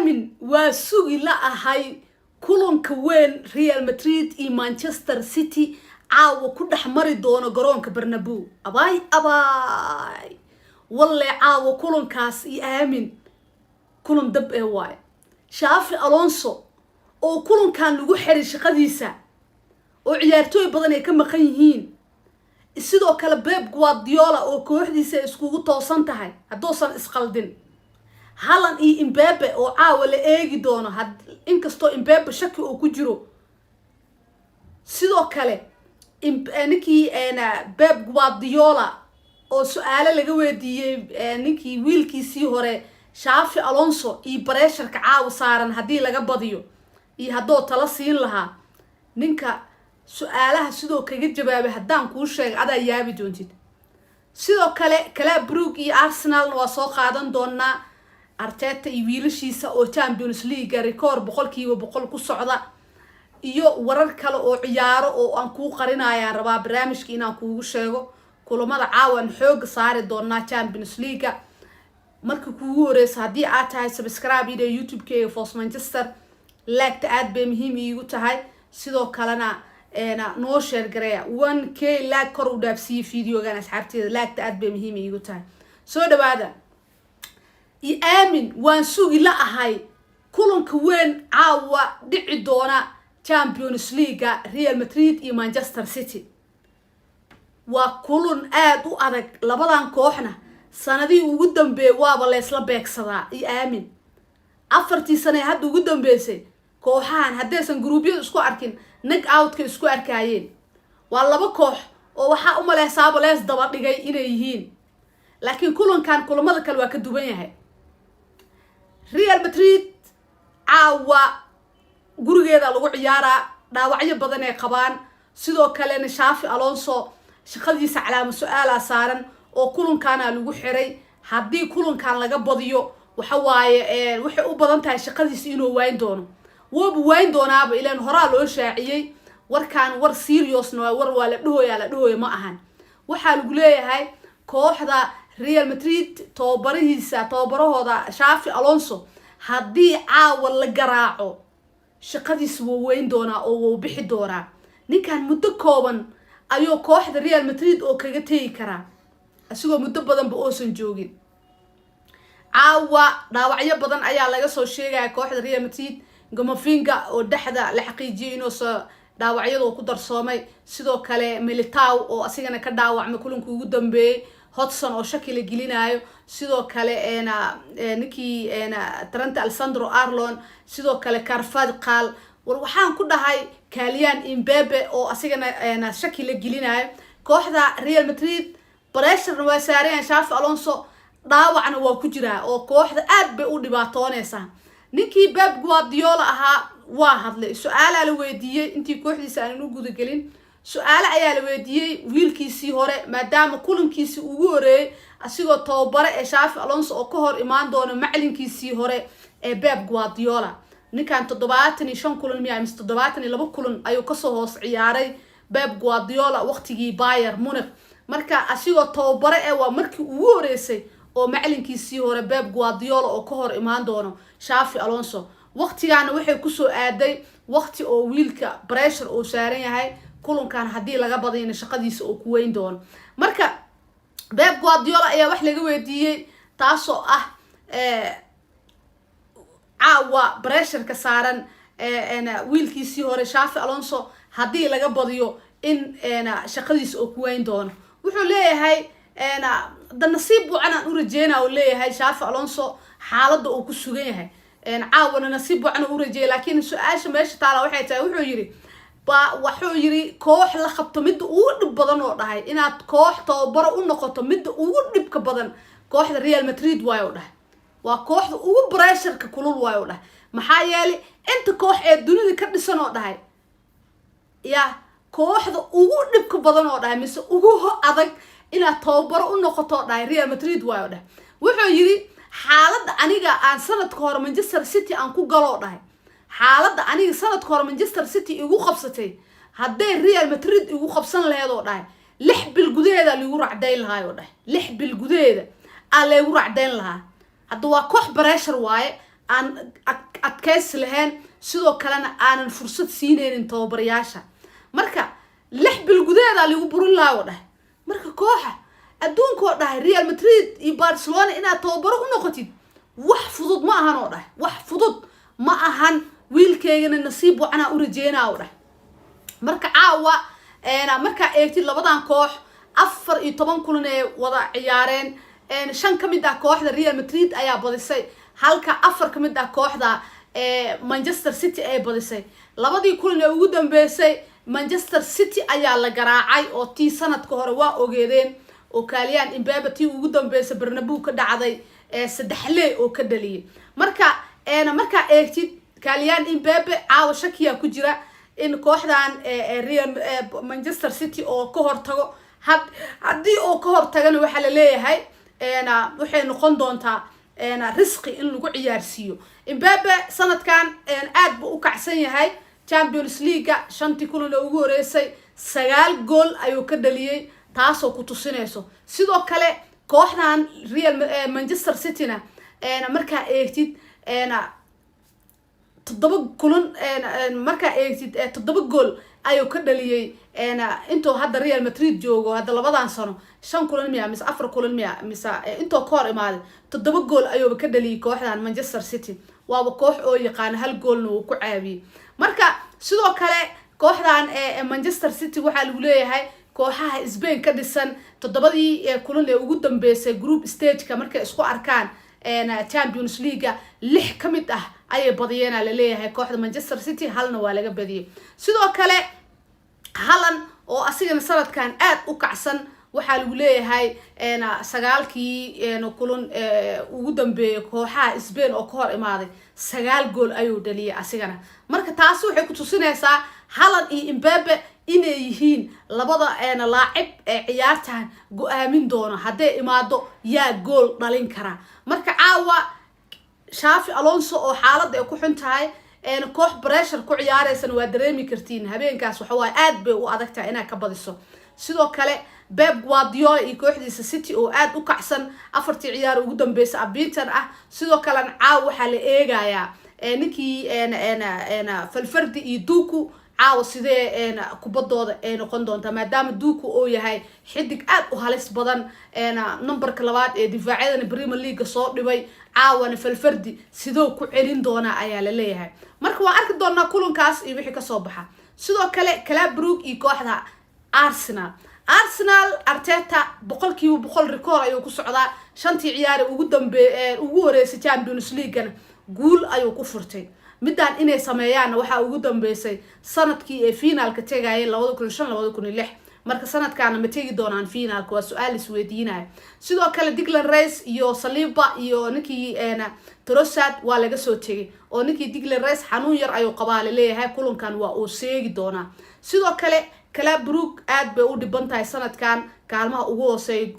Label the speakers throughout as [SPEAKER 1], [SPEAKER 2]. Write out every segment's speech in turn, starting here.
[SPEAKER 1] Aamin, waa sugi la ahay kulanka weyn Real Madrid iyo Manchester City caawa ku dhex mari doono garoonka Bernabeu. Abaay abaay, walle caawa kulankaas iyo aamin kulan dab ee waayo. Xabi Alonso oo kulankan lagu xiray shaqadiisa oo ciyaartooy badan ay ka maqan yihiin, sidoo kale Pep Guardiola oo kooxdiisa ay iskugu toosan tahay hadduusan isqaldin, Haaland iyo Mbappe oo caawa la eegi doono, inkastoo Mbappe shaki oo ku jiro. Sidoo kale ninkii Pep Guardiola oo su-aalo laga weydiiyey ninkii wiilkiisii hore Xabi Alonso iyo pressure-ka caawa saaran haddii laga badiyo iyo haddoo talo siin lahaa. Ninka su-aalaha sidoo kaga jawaabay haddaan kuu sheega, adaa yaabi doontid. Sidoo kale Club Brugge iyo Arsenalna waa soo qaadan doonaa, Arteta iyo wiilashiisa oo Champions League record 100% ku socda, iyo warar kale oo ciyaaro oo aan kuu qarinayaan rabaa barnaamijka inaan kuugu sheego. Kulamada caawan xooga saari doonaa Champions League-a. Marka kuugu horeysa haddii aad tahay, subscribe ida YouTube-keyga Fos Manchester, like-ta aad bay muhiim iigu tahay. Sidoo kalena noo share gareeya, 1K like kor u dhaafsiiye videogan asxaabteeda. Like-ta aad bay muhiim iigu tahay. Soo dhawaada iyo aamin, waan sugi la ahay kulanka weyn caawa dhici doona Champions League-a, Real Madrid iyo Manchester City. Waa kulan aada u adag. Labadan kooxna sanadihii ugu dambeeyay waaba laysla beegsadaa. Iyo aamin, 4-tii sane hadda ugu dambeysay kooxahan haddaysan group-yada isku arkin, knock out-ka isku arkaayeen. Waa laba koox oo waxaa umaleysaaba lees daba dhigay inay yihiin, laakiin kulankan kulamada kale waa ka duwan yahay. Real Madrid caawa gurigeeda lagu ciyaaraa, dhaawacyo badan ay qabaan. Sidoo kalena Xabi Alonso shaqadiisa calaamo su-aalaa saaran oo kulankaana lagu xiray. Haddii kulankan laga badiyo, waxa waaye waxay u badan tahay shaqadiisa inuu waayn doono. Wooba waayn doonaaba, ilaan horaa loo shaaciyey warkaan. War serious-na waa, war waa la dhahooya la dhahooya ma ahan. Waxaa lagu leeyahay kooxda Real Madrid tababarihiisa, tababarahooda Xabi Alonso, haddii caawa la garaaco, shaqadiisa wuu weyn doonaa oo wuu bixi doonaa. Ninkan muddo kooban ayuu kooxda Real Madrid oo kaga tegi karaa, isagoo muddo badanba oosan joogin. Caawa dhaawacyo badan ayaa laga soo sheegaya kooxda Real Madrid. Camavinga oo dhexda la xaqiijiyay inuusa dhaawacyada ku darsoomay, sidoo kale Militao oo asigana ka dhaawacmay kulanka ugu dambeeyey, Hodgson oo shaki la gelinayo, sidoo kale ninkii Trent Alexander Arnold, sidoo kale Carvajal. War waxaan ku dhahay Kylian Mbappe oo asigana shaki la gelinayo. Kooxda Real Madrid pressure-na waa saarayan, Xabi Alonso dhaawacna waa ku jiraa oo kooxda aad bay u dhibaatooneysaa. Ninkii Pep Guardiola ahaa waa hadlay, su-aalaa la weydiiyey. Intii kooxdiisa aanan u gudagelin, su-aale ayaa la weydiiyey wiilkiisii hore, maadaama kulankiisii ugu horeeyey asigoo tababare ee Xabi Alonso oo ka hor imaan doono macalinkiisii hore ee Pep Guardiola. Ninkan 75 kulan miya mise 72 kulan ayuu kasoo hoos ciyaaray Pep Guardiola waqtigii Bayern Munich. Marka asigoo tababare ee waa markii ugu horeysay oo macalinkiisii hore Pep Guardiola oo ka hor imaan doono Xabi Alonso. Waqtigaana waxay kusoo aaday waqti oo wiilka pressure uu saaran yahay, kulankan haddii laga badayna shaqadiisa oo ku weyn doono. Marka Pep Guardiola ayaa wax laga weydiiyey taasoo ah caawa pressure-ka saaran wiilkiisii hore Xabi Alonso haddii laga badiyo in shaqadiisa oo ku weyn doono. Wuxuu leeyahay da nasiib wacan aan u rajeyna, uu leeyahay Xabi Alonso xaaladda uu ku sugan yahay caawana nasiib wacan u rajeeyay. Laakiin su-aasha meesha taala waxay tahay, wuxuu yidhi ba, wuxuu yidhi koox la qabto midda ugu dhib badan oo dhahay inaad koox tababaro u noqoto, midda ugu dhibka badan kooxda Real Madrid waayo dhahay, waa kooxda ugu pressure-ka kulul waayo dhahay. Maxaa yeelay inta koox ee dunida ka dhisan oo dhahay ya kooxda ugu dhibka badan oo dhahay mise ugu adag inaad tababaro u noqoto oo dhahay Real Madrid waayo dhahay. Wuxuu yidhi xaaladda aniga aan sanadka hore Manchester City aan ku galoo dhahay, xaaladda aniga sanadka hore Manchester City igu qabsatay hadday Real Madrid igu qabsan laheed oo dhahay, 6 bil gudaheeda laigu racdayn lahaa oo dhahay, 6 bil gudaheeda aa laygu racdayn lahaa. Hadda waa koox pressure waaye. Aan adkaysi lahayn, sidoo kalena aanan fursad siineynin tababarayaasha. Marka 6 bil gudaheeda lagu burin lahaa oo dhahay. Marka kooxa adduunkoo dhahay, Real Madrid iyo Barcelona, inaad tababaro u noqotid wax fudud ma ahan oo dhahay, wax fudud ma ahan. Wiilkeygana nasiib wacanaa u rajeynaa oo dhahay. Marka caawa markaa eegtid labadan koox, 14 kulan ee wada ciyaareen, shan ka mid ah kooxda Real Madrid ayaa badisay, halka afar ka mid ah kooxda Manchester City ay badisay. Labadii kulan ee ugu dambeysay Manchester City ayaa la garaacay, oo tii sanadka hore waa ogeedeen oo Kylian Mbappe tii ugu dambeysay Bernabeu ka dhacday saddexlee oo ka dhaliyay. Marka markaa eegtid Kylian Mbappe, caawa shakiyaa ku jira in kooxdan Real Manchester City oo ka hortago. Haddii uu ka hortagana, waxaa la leeyahay waxay noqon doontaa risqi in lagu ciyaarsiiyo. Mbappe sanadkan aad buu u kacsan yahay. Champions League-ga shantii kulan ee ugu horeysay sagaal gool ayuu ka dhaliyey, taasoo ku tusinayso. Sidoo kale kooxdan Real Manchester Cityna markaa eegtid toddoba kulan, markaa eegtid toddoba gool ayuu ka dhaliyey intuu hadda Real Madrid joogo. Hadda labadan sano shan kulan miya mise afar kulan miya mise intuu ka hor imaaday, toddoba gool ayuuba ka dhaliyey kooxdan Manchester City. Waaba koox oo yaqaano, hal goolna wuu ku caawiyey. Marka sidoo kale kooxdan Manchester City waxaa lagu leeyahay kooxaha Spain ka dhisan, toddobadii kulan ee ugu dambeysay group stage-ka markay isku arkaan Champions League-ga, lix ka mid ah ayay badiyeena laleeyahay kooxda Manchester City, halna waa laga badiyey. Sidoo kale Haaland oo asigana sanadkan aad u kacsan, waxaa lagu leeyahay sagaalkii kulan ugu dambeeyay kooxaha Spain oo ka hor imaaday, sagaal gool ayuu dhaliyay asigana. Marka taasi waxay ku tusinaysaa Haaland iyo Mbappe inay yihiin labada laacib ee ciyaartan go-aamin doono hadday imaado yaa gool dhalin kara. Marka caawa Xabi Alonso oo xaaladda ay ku xun tahay, koox pressure ku ciyaareysana, waa dareemi kartiin habeenkaas waxawaaye aad bay u adag tahay inaad ka badiso. Sidoo kale Pep Guardiola iyo kooxdiisa City oo aad u kacsan, afartii ciyaar ugu dambeysa unbeaten ah. Sidoo kalena caawa waxaa la eegayaa ninkii Valverde iyo Doku, caawa sidee kubadooda ay noqon doontaa, maadaama Doku oo yahay xidig aad u halis badan, numberka labaad ee difaacyadana Premier League-ga soo dhibay. Caawana Valverde sidoo ku celin doonaa ayaa la leeyahay. Marka waan arki doonaa kulankaas iyo wixii kasoo baxa. Sidoo kale Club Brugge iyo kooxda Arsenal. Arsenal, Arteta 100% record ayuu ku socdaa. Shantii ciyaari ugu dambe ugu horeysay Champions League-gana guul ayuu ku furtay. Midaan inay sameeyaanna waxaa ugu dambeysay sanadkii ay finaalka tegayeen, 2005, 2006. Marka sanadkaana ma tegi doonaan finaalka? Waa su-aal isweydiinaya. Sidoo kale Declan Rice iyo Saliba iyo ninkii Trossard waa laga soo tegay, oo ninkii Declan Rice xanuun yar ayuu qabaa laleeyahay, kulankan waa uu seegi doonaa. Sidoo kale Club Brugge aad bay u dhiban tahay sanadkan, kaalmaha ugu hooseey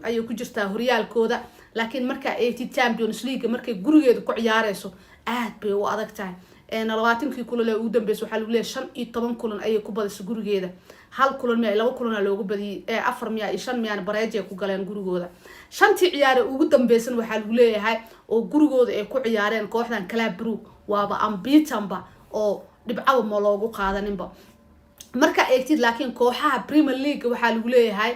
[SPEAKER 1] ayay ku jirtaa horyaalkooda, laakiin markaa eegtid Champions League markay gurigeeda ku ciyaareyso aad bay u adag tahay. 20-kii kulan ee ugu dambeysa waxaa lagu leeyahay 15 kulan ayay ku badisay gurigeeda. Hal kulan miya, laba kulana loogu badiyey, afar miya iyo shan miyaan bareej ay ku galeen gurigooda. Shantii ciyaare ugu dambeysan waxaa lagu leeyahay oo gurigooda ay ku ciyaareen kooxdan Club Brugge waaba unbeaten-ba, oo dhibcaba ma loogu qaadaninba. Markaa eegtid laakiin kooxaha Premier League, waxaa lagu leeyahay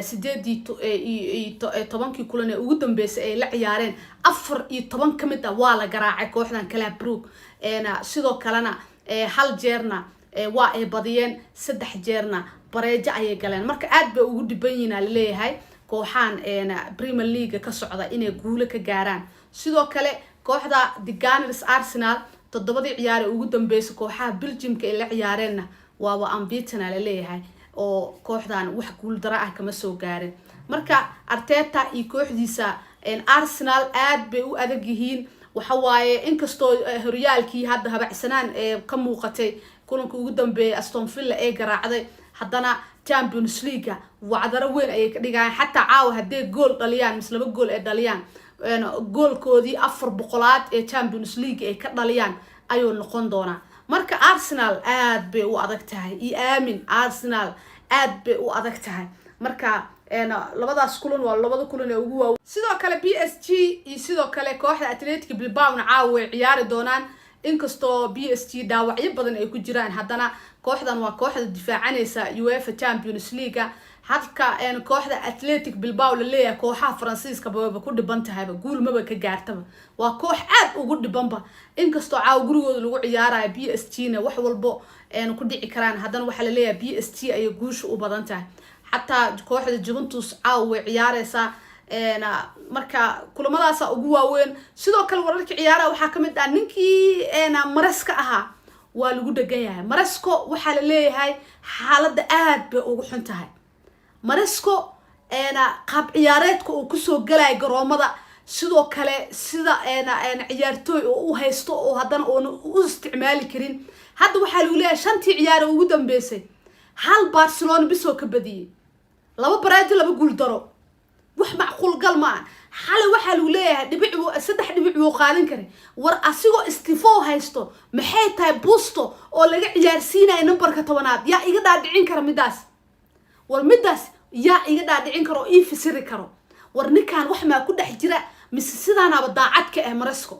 [SPEAKER 1] sideedii iyo tobankii kulan ee ugu dambeysay ay la ciyaareen, 14 ka mid ah waa la garaacay kooxdan Club Brugge. Sidoo kalena hal jeerna waa ay badiyeen, saddex jeerna bareejo ayay galeen. Marka aad bay ugu dhiban yihiin laleeyahay kooxaan Premier League ka socda inay guulo ka gaaraan. Sidoo kale kooxda The Gunners Arsenal, toddobadii ciyaar ee ugu dambeysay kooxaha Belgiumka ay la ciyaareenna waaba unbeaten laleeyahay, oo kooxdan wax guuldaro ah kama soo gaarin. Marka Arteta iyo kooxdiisa Arsenal aad bay u adag yihiin. Waxa waaye inkastoo horyaalkii hadda habacsanaan ee ka muuqatay, kulanka ugu dambeeyay Aston Villa ee garaacday, haddana Champions League-ga wacdaro weyn ayay ka dhigayaan. Xataa caawa hadday gool dhaliyaan mise laba gool ay dhaliyaan, goolkoodii 400aad ee Champions League ay ka dhaliyaan ayuu noqon doonaa. Marka Arsenal aad bay u adag tahay, iyo aamin, Arsenal aad bay u adag tahay. Marka Labadaas kulan waa labada kulan ee ugu waaweyn. Sidoo kale PSG iyo sidoo kale kooxda Athletic Bilbaona caawa way ciyaari doonaan. Inkastoo PSG dhaawacyo badan ay ku jiraan, haddana kooxdan waa kooxda difaacanaysa UEFA Champions League, halka kooxda Athletic Bilbao laleeyahay kooxaha Faransiiska waba ku dhiban tahayba, guul maba ka gaartaba, waa koox aad ugu dhibanba. Inkastoo caawa gurigooda lagu ciyaarayo, PSG na wax walbo ku dhici karaan, haddana waxaa laleeyahay PSG ayay guusha u badan tahay. Xataa kooxda Juventus caawa way ciyaareysaa. Marka kulamadaasa ugu waaweyn. Sidoo kale wararka ciyaaraha waxaa kamid ah ninkii Maresca ahaa waa lagu dhegan yahay. Maresca waxaa la leeyahay xaaladda aad bay ugu xun tahay. Maresca qaab ciyaareedka uu kusoo galaya garoomada, sidoo kale sida ciyaartooy oo u haysto oo haddana oona u isticmaali karin. Hadda waxaa lagu leeyahay shantii ciyaare ugu dambeysay hal Barcelona bisoo ka badiyey, laba baraajo, laba guul daro. Wax macquul gal ma ah. Xalay waxaa lagu leeyahay dhibic, saddex dhibic wuu qaadan karay. War asigoo Estevao haysto, maxay tahay Busto oo laga ciyaarsiinaya numberka 10aad? Yaa iga dhaadhicin kara midaas? War midaas yaa iga dhaadhicin karo oo ii fasiri karo? War ninkan wax maa ku dhex jira mise sidaanaaba daacad ka ah Maresca?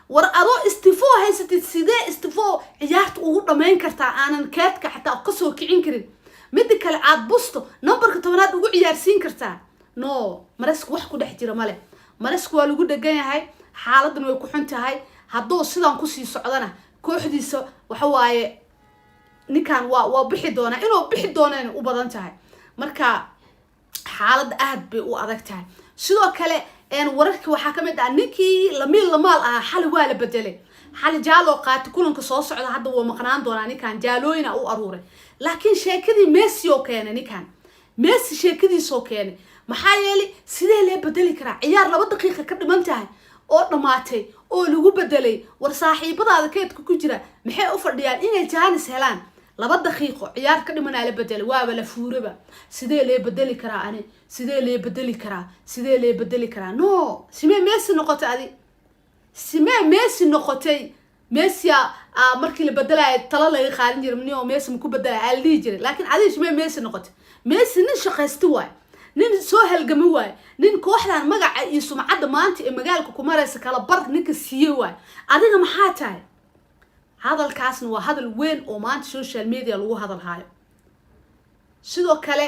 [SPEAKER 1] War adoo Estevao haysatid, sidee Estevao ciyaarta ugu dhamayn kartaa aanan keedka xataa kasoo kicin karin? Mida kale, aad Busto numberka 10aad ugu ciyaarsiin kartaa? No, Maresca wax ku dhex jira male. Maresca waa lagu dhegan yahay, xaaladan way ku xun tahay. Hadduu sidaan kusii socdana kooxdiisa waxa waaye ninkan waa bixi doonaa, inuu bixi doonana u badan tahay. Marka xaaladda aad bay u adag tahay. Sidoo kale wararkii waxaa kamid ah ninkii Lamine Yamal ahaa xali waa la bedelay. Xali jaaloo qaatay, kulanka soo socda hadda wuu maqnaan doonaa. Ninkan jaalooyina u aruuray, laakiin sheekadii Messi oo keenay, ninkan Messi sheekadiisoo keenay. Maxaa yeelay, sidee lee bedeli karaa ciyaar 2 daqiiqa ka dhiman tahay oo dhammaatay oo lagu bedelay? War saaxiibadaada keedka ku jira maxay u fadhiyaan inay chance helaan? 2 daqiiqo ciyaar ka dhimanaa la bedelay, waaba la fuuraba. Sidee lee bedeli karaa ani? Sidee lee bedeli karaa? Sidee lee bedeli karaa? No, simee Messi noqotay adi? Simee Messi noqotay? Messi markii la bedelaayo talo laga qaadan jiray, nio Messi maku bedelaya aa la dhihi jiray, laakiin adiga simee Messi noqotay? Messi nin shaqaysti waay, nin soo halgami waay, nin kooxdan magaca iyo sumcadda maanta ee magaalka ku maraysa kala bar ninka siiye waay. Adiga maxaa tahay? Hadalkaasna waa hadal weyn oo maanta social media lagu hadal haayo. Sidoo kale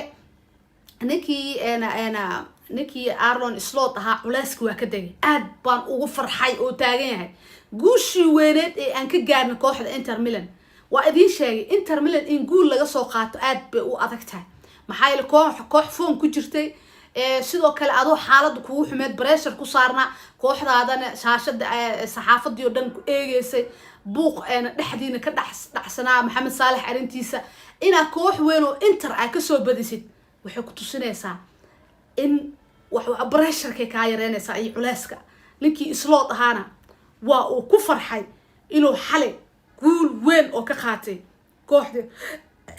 [SPEAKER 1] ninkii Arne Slot ahaa culeyska waa ka degay. Aad baan ugu farxay oo taagan yahay guushii weyneed ee aan ka gaarnay kooxda Inter Milan. Waa idiin sheegay Inter Milan in guul laga soo qaato aad bay u adag tahay. Maxaa yeele, koox form ku jirtay, sidoo kale adoo xaaladda kugu xumeed, pressure ku saarnaa, kooxdaadana shaashada saxaafadii oo dhan ku eegeysay, buuq dhexdiina ka dhex dhacsanaa Maxamed Saalex arrintiisa, inaad koox weyn oo Inter aa kasoo badisid waxay ku tusinaysaa in wax pressurekay kaa yareynaysaa iyo culeyska. Ninkii Slot ahaana waa uu ku farxay inuu xalay guul weyn oo ka qaatay kooxda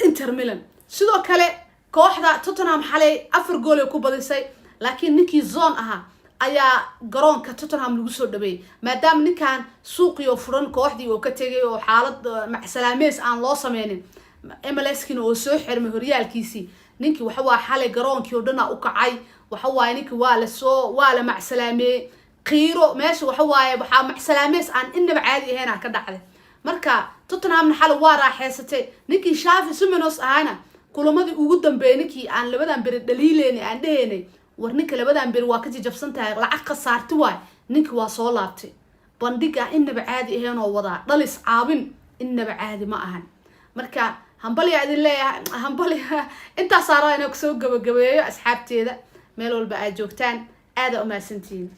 [SPEAKER 1] Inter Milan. Sidoo kale kooxda Tottenham xalay 4 gool ay ku badisay, laakiin ninkii Son ahaa ayaa garoonka Tottenham lagu soo dhaweeyey, maadaama ninkan suuqii oo furan kooxdii oo ka tegay oo xaalad macsalaameys aan loo sameynin, MLSkina oo soo xirmay horyaalkiisii. Ninkii waxa waa xalay garoonkii oo dhan u kacay. Waxa waaye ninkii waa lasoo waa la macsalaameeyey. Qiiro meesha waxa waaye, waxaa macsalaameys aan inaba caadi ahayn ka dhacday. Marka Tottenhamna xalay waa raaxeysatay. Ninkii Xavi Simons ahaana kulamadii ugu dambeeyay, ninkii aan labadan beri dhaliileynay, aan dhehaynay war ninka labadan beri waa ka jajabsan tahay, lacag khasaarti waay, ninkii waa soo laabtay. Bandhiga inaba caadi ahayn oo wadaa, dhalis, caawin, inaba caadi ma ahan. Marka hambalyaa idin leeyahay, hambalya. Intaasaa rabaa inaan kusoo gabagabeeyo. Asxaabteeda meel walba aad joogtaan, aada umahadsantihiin.